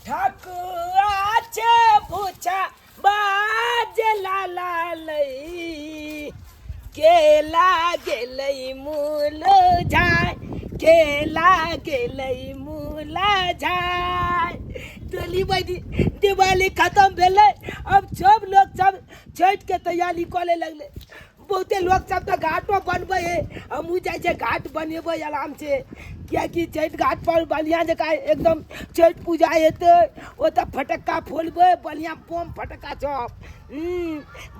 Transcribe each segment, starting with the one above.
ठकुआ छै भूछा बाज लाला लई केला गेलै मूल झाय केला गेलै मूल झाय। तोली बहिनी दिवाली खत्म भेलै, अब सब लोग सब छठि के तैयारी करे लगलै। बहुते लोग सब तऽ घाटो बनबै है, हमहूँ जाइ छियै घाट बनेबै आराम से, किएकि छठि घाट पर बढ़िआँ जकाँ एकदम छठि पूजा हेतै, ओतऽ फटक्का फोड़बै बढ़िआँ बम फटक्का सब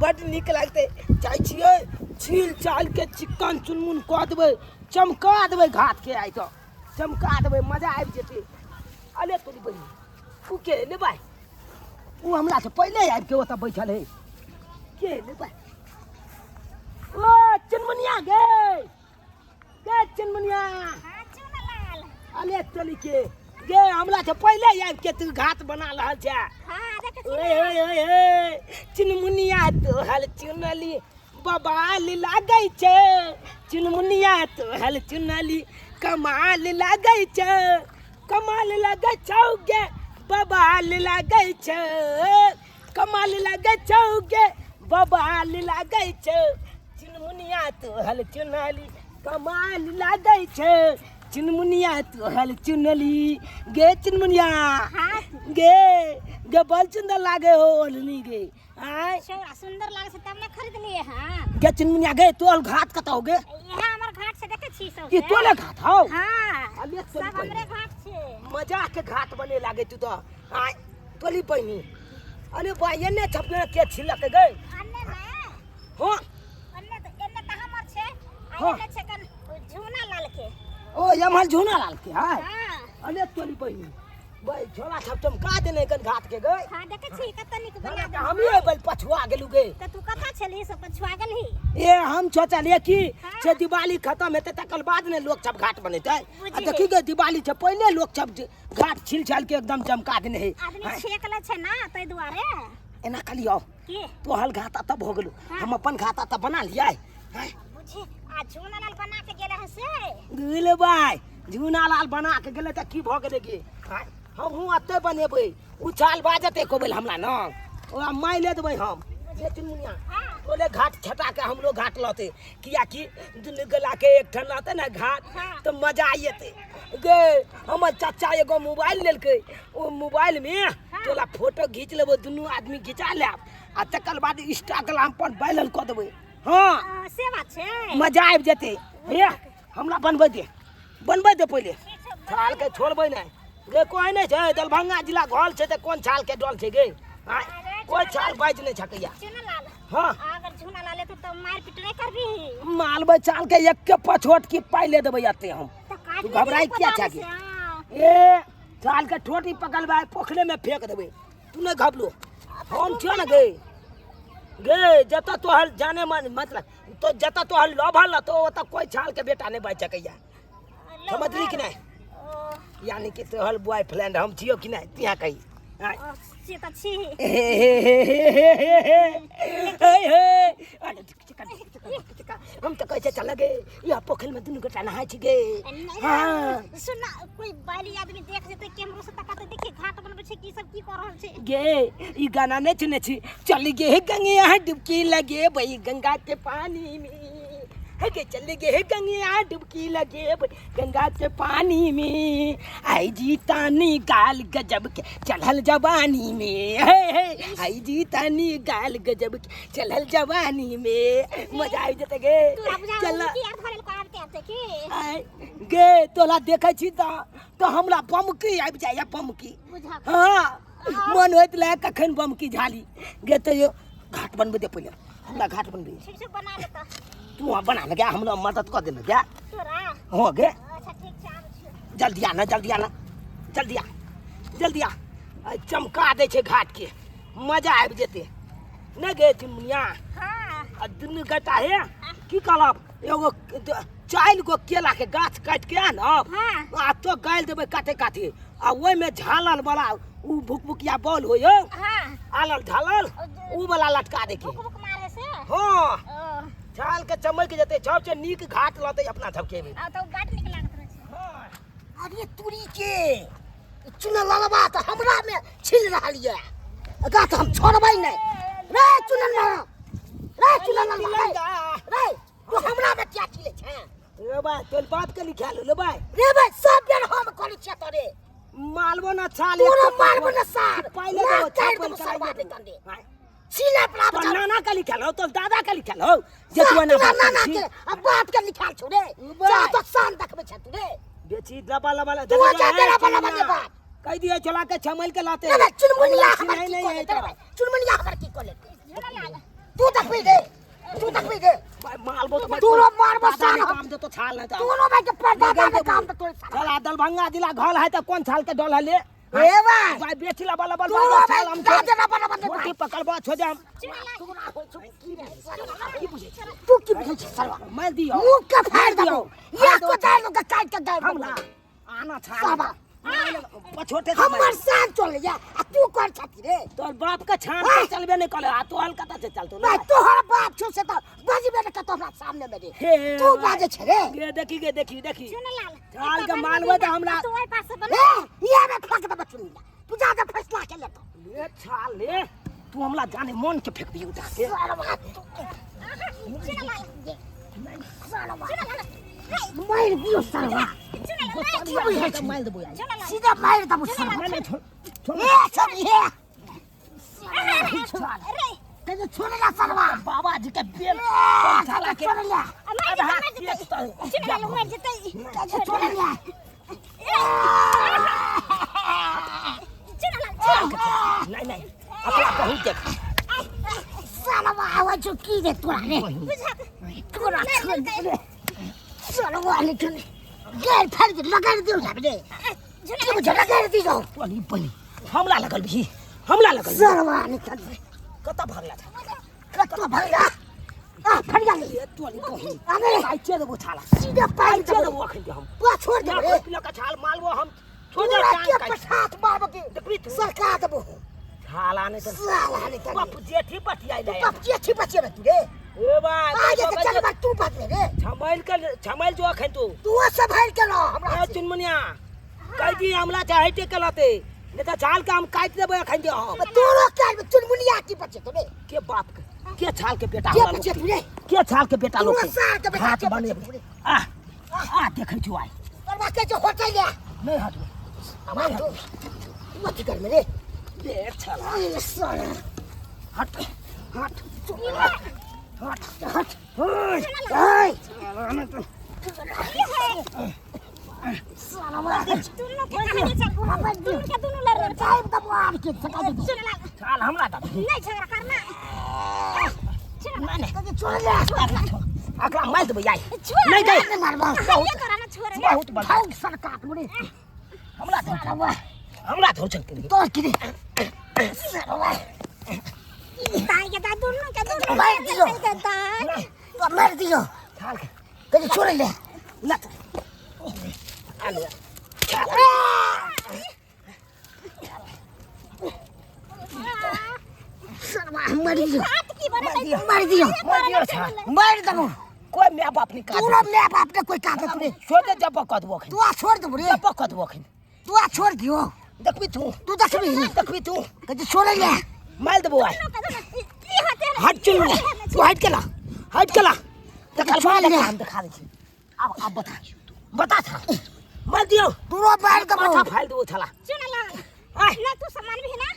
बड्ड नीक लगतै। जाइ छियै छील चालके चिक्कन चुनमुन कऽ देबै, चमका देबै घाटके, आइ तऽ चमका देबै, मजा आबि जेतै। अरे तोरी बहिन ओ के ले भाइ, ओ हमरा से पहिले आबि के ओतऽ बैठल है, के ले भाइ? ओ चुनमुनिया गे, गे चुनमुनिया। हाँ, चुनलाल। अरे चली के गे, हमरा से पहिले आबि के तू घाट बना रहल छै। हाँ, देखे छी। ओए ओए ओए ओए चुनमुनिया तोहर चुनली बबाल लागै छै, चुनमुनिया तोहर चुनली कमाल लागै छै, कमाल लागै छौ गे बबाल लागै छै, कमाल लागै छौ गे बबाल लागै छै, चुनमुनिया तोहर चुनली कमाल लागै छै, चुनमुनिया तोहर चुनली गे चुनमुनिया। हाँ। गे गे बड़ सुंदर लागे हो ओढ़नी गे। आय छौड़ा सुंदर लागे छै तब ने खरीदलिए। हाँ गे चुनमुनिया गे, तोहर घाट कतौ हो गे? इहे हमर घाट छै, देखे छी सब ई तोरे घाट हौ? हाँ। अरे सब हमरे घाट छै। मजा के घाट बने लागे तू तो। आय तोली बहिनी, अरे भाई एने छपने के छिलक गे? अन्ने ने। हाँ। अन्ने तो एने त हमर छै, आ हाँ। एने छै कन झूना लाल के। ओ एमहर झूना लाल के है। हाँ। अरे तोली बहिनी भाई झोला छप चमका देने कन घाट के गए। हाँ, देखे छी कत नीक बना देने। हम ही बल पछुआ गेलु गे। त तू कथा छली से पछुआ गेलही? ए हम सोचलिए कि हाँ। से दिवाली खत्म हेतै तकर बाद ने लोग सब घाट बनेतै। आ बुझली। देखी गे दिवाली से पहिले लोग सब घाट छिल छाल के एकदम चमका देने है। आदमी हाँ। छेक ले छै ना तै दुआरे। एना कलियो की तोहर घाटा तब हो गेलु, हाँ। हम अपन घाटा तब बना लियै। हाँ। बुझी आ झूना लाल बना के गेले हन से। गेले भाई झूना लाल बना के गेले त की भ गेले गे? हाँ, हमहूँ अते बनेबै, उछाल बाजत एको बेल हमरा न ओकरा मारि ले देबै हम। जे चुनमुनिया हाँ। बोले घाट छटा के हमरो घाट लहते, कियाकि दुनू गोला के एक ठन रहते ने घाट हाँ। तो मजा आई जेतै गे। हमर चाचा एगो मोबाइल लेलकै, ओ मोबाइल में हाँ। तोला फोटो घीच लेबो, दुनू आदमी घिचा लेब आ तकर बाद इंस्टाग्राम पर वायरल कऽ देबै। हाँ। से बात छै, मजा आबि जेतै। हे हमरा बनबै दे, बनबै दे पहिले, छाल के छोड़बै नहि गे। कोइ नहि छै, दरभंगा जिला घर छै तऽ कोन छाल के डर छै गे? आँय, कोइ छाल बाजि नहि सकैया। चुनलाल। हाँ। अगर झूना लाले तो मार पीट नहीं करबी? मालबै छाल के एक के पछोट की पाइ ले देबै एते हम। तो काट तू लेबी घबराइ किया कोदारी छै से, गे? हाँ। ए छाल के ठोटी पकड़बै पोखरे में फेंक देबै, तू नहि घबलो, हम छियो ने गे। गे जतऽ तोहर जाने मन मतलब तो जतऽ तोहर लोभल रहतौ ओतऽ कोइ छाल के बेटा नहि बाजि सकैया, समझली कि नहि? यानी कि तोहर बॉयफ्रेंड हम छियो कि नहि तिहाँ कही? आँय। से तऽ छी। हे हे हे हे हे हे हे हे हे अरे चिका, चिका, चिका, हम तऽ कहै छै चल गे, इएह पोखरिमे दुनू गोटा नहाय छी गे। हाँ। सुन ना, कोई बाली आदमी देख जेतै कैमरो से तकाते, देखी घाट बनबै छै की सब की कर रहल छै गे। ई गाना नहि सुनै छी? चल गे गंगिया डुबकी लगे बई गंगा के पानी में, हे गे चल गे गंगिया डुबकी लगे बई गंगा के पानी में, आई जी तानी गाल गजब के चढ़ल जवानी में, हे हे आई जी तानी गाल गजब के चढ़ल जवानी में। मजा आबि जेतै गे। तोरा बुझा चल की यार धरल को आबते आबते की? आय गे तोरा देखै छी तऽ हमरा बमकी आबि जाइए, बमकी। बुझा। हाँ, मन होइत रहे कखन बमकी झाली गे। तैयो घाट बनबै दे पहिले हमरा, घाट बनबै। ठीक छै, बना ले तऽ। तू वहाँ बना ले गे, हमरा मदद कऽ देने गे। तोरा? हाँ गे। अच्छा ठीक छै, आबै छियौ। जल्दी आ ना, जल्दी आ ना, जल्दी आ, जल्दी आ। आइ चमका दै छै घाट के, मजा आबि जेतै नहि गे चुनमुनिया? हाँ। आ दुनू गोटा हे की कहलब, एगो 4 गो केला के गाछ काटि के आनब। हाँ। आ तो गालि देबै काते काते, आ ओहिमे झालल वाला उ भुकभुकिया बॉल होय हो। हाँ। आलल झालल उ वाला लटका दे के। भुक भुक मारे से? हाँ। ओ। झाल के चमक जेतै, सबसे नीक घाट लतै अपना सबके में। आ तो बड नीक लागत रहै छै। हाँ। अरे तुरी के चुनल ललबा तऽ हमरा मे छिल रहल ये, एकरा तऽ हम छोड़बै नहि। रे चुनल ललबा, रे चुनल ललबा, रे तू हमरा मे किया छिलै छै? रे भाई, तोर बाप के लिखा लो भाई। रे भाई, सब बेर हम करै छियै तोरे। मालबो ना छाल। तोरो मारबो ना सार। पहिले ना देबो, काटि छापल देबो कराइ सरवा देबो। के तंदे। हाँ। छिले पर आब तोर जाओ। नाना के लिखल हो, तोर दादा के लिखल हो, जे तू एना तोरा बात नाना करै छी। के आ बाप के लिखाल छौ रे। बा। जा तो शान देखबै छै तू रे। बेची लबा लबा तू जा दे लबा लबा के बात। कह दिए चला के छमल के लाते। रे चुनमुनिया हमर नहीं की नहीं कऽ है लेतै रे भाई? चुनमुनिया हमर की कऽ लेतै? तू देखबी रे, तू देखबी रे। भाई, मालबो तो तोरो मारबो दादा सार ने हम। काम दे तो छाल नहीं तो। तोरो भाई के परदादा निकल ने देबो। काम दे तोरे सारा। चला दरभंगा जिला घर है तो कौन छाल के डोल है ले? रे भाई। भाई, बेची लबा लबा तोरो लबा भाई छाल हम दादा लबा लबा दे मोटी पकड़बो छो जाम। तोरा होइ छौ की रे? की बुझै छी? तू की बुझै छी सरवा? मार दियो। मुंह के फाड़ दियो। देबो। या को दाल के काट के दाल हमला आना छाल। साबा। पछोटे से हमर साथ चल जा आ तू कर छथि रे। तोर बाप के छान के चलबे नहीं करे आ तू हल कता से चलतो? भाई, तोहर बाप छौ से त बजबे ने कतो हमरा सामने में रे। हे तू बाजे छे रे। गे देखी, गे देखी देखी। चुन लाल। छाल के मालबो त हमरा। तू ओइ पास से बन। रे ये में फेंक देबो चुनिया, तू जा के फैसला के लेतो। ले छाल ले, तू हमला जाने मन के फेंक दियो उठा के। सरवा तू। चुन लाल। सरवा चुन लाल। मार दियो सरवा। चुन लाल। की बुझै छी? मार देबो यार। चुन लाल। सीधा मार देबो सरवा। नहीं, छोड़ छोड़। ए सब ये रे कहे छोड़ ला सरवा। बाबा जी के बेल ए, छाला के छोड़ ला। मर आधा जेतै, मर एक जेतै। तो- चुन लाल मर जेतै। कहे छोड़ ला। चुन लाल, छोड़। नहीं नहीं, अपना बहुत देख। सरवा आवे छौ की रे तोरा रे? बुझक। तोरा छोड़ दे रे सरवा। लेकिन गैर फाड़ दे, लगा दियो जाब रे। की बुझ लगा दियो? बनी बनी हमला लगल भी, हमला लगल भी। सरवा निकल रे। कतऽ भागला था? कतो भगला आ फड़िया ले। ए तोली बहिन। अरे। काइचे देबो छाला। सीधा पाइप काइचे देबो। देबो अखन के हम। तू छोड़ दे रे। ना के छाल मालबो हम। छोड़ दे तोरा टांग के काटि। पछात मारबो के देखबी तू। सरका देबो। छाला नहीं तो साला निकल। बाप जेठी पतियाई ले। बाप जेठी बचे तू रे। ए भाई, आगे के चल बा तू बात रे। छमैल के छमैल जो अखन तू। तू सब भर के लो हमरा ए से। चुनमुनिया, कह दी हमला चाहे ते कलाते, नहीं तो छाल के हम काट देबो अखन दे हम। तोरो के चुनमुनिया की बचे तो रे? के बाप के के छाल के बेटा के हमरा बचे लोग तू रे? के छाल के बेटा लोग तोरा सार के बेटा हाथ के बने बचे तू रे? आ आ देखै छु आइ। तोरा के जो होटल ले। नहीं हटबे। हमार तू तू अथी कर मेरे। ले छाला। ए साला। हट हट हट हट। ओए ओए छाला नहीं तो साला बड़ा दुनू के कहानी चल। दुनू के दुनू लड़ रहे। टाइम दबो आब के सका दे। चुन लाल। छाल हमला दे। नहीं झगड़ा करना। चुन लाल। नहीं कहे छोड़ ले। अकरा मार देबो यार। छोड़। नहीं दे। नहीं मारबो। ये करा ना, छोड़। बहुत बड़ा भाग सरकार मुरे। हमला दे। साला हमला धो चल के। तोर की रे साला। ताई के ता दुनू के दुनू मार दियो। के ताई। तो मार दियो। छाल के कहे छोड़ ले। लत आ ले। साला मर दियो। हाथ की बने। मार दियो। मार दियो छाल। मार देबो। कोई my बाप नहीं काट। तोरा my बाप ने कोई काट तू रे? छोड़ दे, जब कह देबो अखन। तू आ छोड़ देबो रे। जब कह देबो अखन। तू आ छोड़ दियो। देखबी तू। तू देखबी। देखबी तू। कहे छोड़ ले। मार देबो आइ। दुनू के दुनू ई हाथे। हट चुन ले, तू हट के ला, हट के ला। देखा छोड़ ले। हम दिखा दै छी। अब अब बता बता था मार दियो। तोरो मार देबो। माथा फाइल देबो छाला। चुन लाल। आय। ना तू सामान भी ना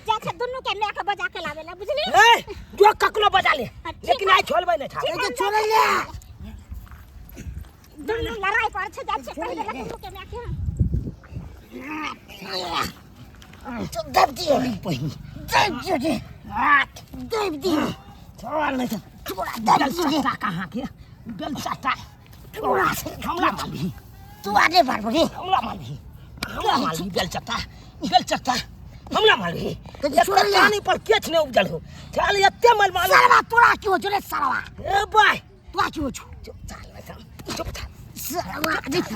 जा छे, दुनू के my के बजा के लावे ला, बुझली? ए जो ककलो बजा ले। ठीक लेकिन है। आइ छोड़बै नहीं छाला। कहे छोड़ ले। दुनू लड़ाई कर छे, जा छे कहि देला दुनू के my के। तो दब दियो। दब दियो रे। दब दियो। छोड़ नहीं तो तोरा दब बेल दियो रे। चट्टा कहाँ के बेल चट्टा? तोरा से हमला मारबी। तू आगे मारबो रे। हमला मारबी, हमला मारबी। बेल चट्टा, बेल चट्टा हमला मारबी। तो छोड़ ले। पानी पर केछ नहीं उपजल हो चल एते मल माल। साला तोरा की हो रे साला? ए बाय, तोरा की हो छो? चुप चाल नहीं, चुप था। साला देख।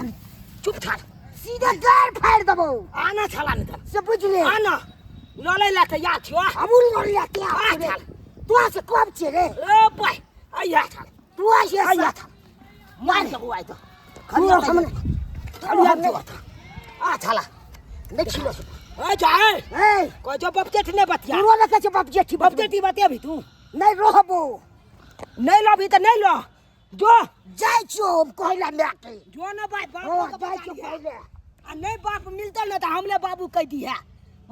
चुप था। सीधा गार फाड़ देबो। आना छाला नहीं था से बुझले। आना लड़ै ला तऽ या छियो। हमू लड़ै ला तैयार आ छियै रे। छाल। तोरा से कम छियै रे। ए बाय, आइया छाल। तू आ से आइया छाल मार देबो आइ तो। तू खलिया हमने खलिया दियो आ छाला। नहि छिलो ए जाए ए कह जो बाप जेठ नहीं बतिया तोरो ने कहै छै बाप जेठी बाप जेठी बतिया भी तू नहि रहबो नहीं लो भी तो नहीं लो जो जाइ छियो हम कहै ला माय के जो ना भाई बाप हँ के जाइ बता छियो दिया। कहै ला आ नहीं बाप मिलता ना तो हमले बाबू कह दी है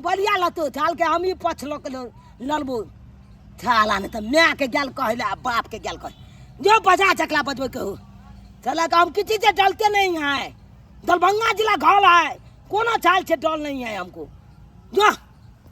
बढ़िया लतो झाल के हम ही पछ लक ललबो झाला नहीं तो माय के गेल कहले आ बाप के गेल कह जो बजा चकला बजबै कहू चला के हम किसी से डलते नहीं है दरभंगा जिला घर है कोनो चाल से डर नहीं है हमको जो।